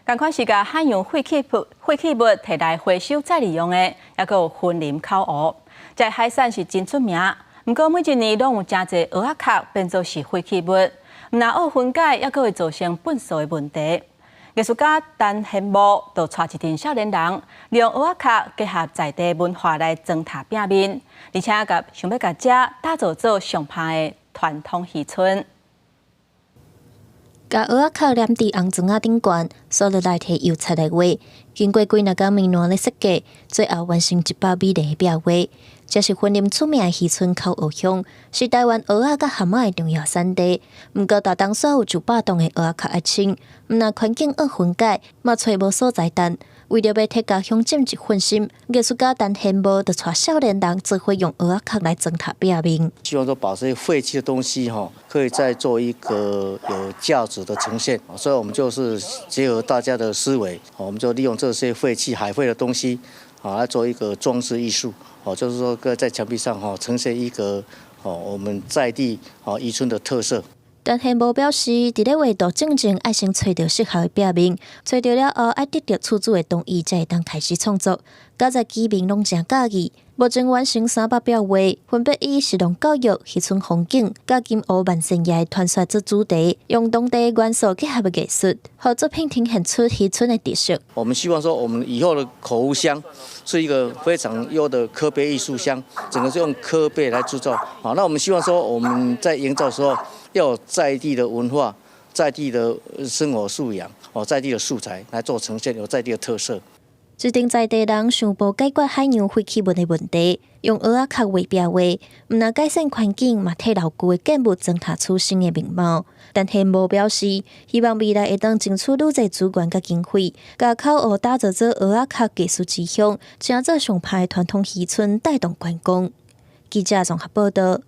仝款是共海洋廢棄物提來回收再利用的，猶閣有雲林口湖。這个海產是真出名，毋過每一年攏有誠濟蚵仔殼變做是廢棄物，毋但愛分解，猶閣會造成糞埽的問題。藝術家陳賢模就帶一陣少年人，利用蚵仔殼結合在地文化來裝塔餅面，而且共想欲共這打造做上拍的傳統漁村。共蚵仔殼黏佇紅磚仔頂懸，紲落來提油漆來畫。經過幾若工綿爛咧設計，最後完成一幅美麗的壁畫。這是雲林出名的漁村口湖鄉，是台灣蚵仔佮蚶仔的重要產地。毋過，逐冬煞有100噸的蚵仔殼愛清，毋但環境愛分解，嘛揣無所在擲。為著欲提共鄉鎮一份心，藝術家陳賢模就帶少年人做伙用蚵仔殼來裝塔壁面。希望說把這些廢棄的東西哈，可以再做一個有價值的呈現。所以我們就是結合大家的思維，我們就利用這些廢棄海廢的東西，啊，來做一個裝置藝術。哦，就是說在牆壁上哈，呈現一個哦我們在地哦漁村的特色。陳賢模表示，佇咧畫圖進前，愛先揣著適合的壁面，揣著了後，愛得著厝主的同意，才會當開始創作。加在居民攏誠佮意，目前完成300壁畫，分別以食農教育、漁村風景、佮金湖萬仙爺傳說做主題，用當地元素結合的藝術，予作品呈現出漁村的特色。我們希望說，我們以後的口湖鄉是一個非常優的科貝藝術鄉，整個是用科貝來製造。好，那我們希望說，我們在營造的時候，要有在地的文化、在地的生活素養、哦，在地的素材來做呈現，有在地的特色。這陣在地人想無解決海洋廢棄物的問題，用蚵仔殼畫壁畫，毋但改善環境，嘛替老舊的建物裝塔出新的面貌。陳賢模表示，希望未來會當爭取愈濟資源佮經費，共口湖打造做蚵仔殼藝術之鄉，成做上拍的傳統漁村，帶動觀光。記者綜合報道。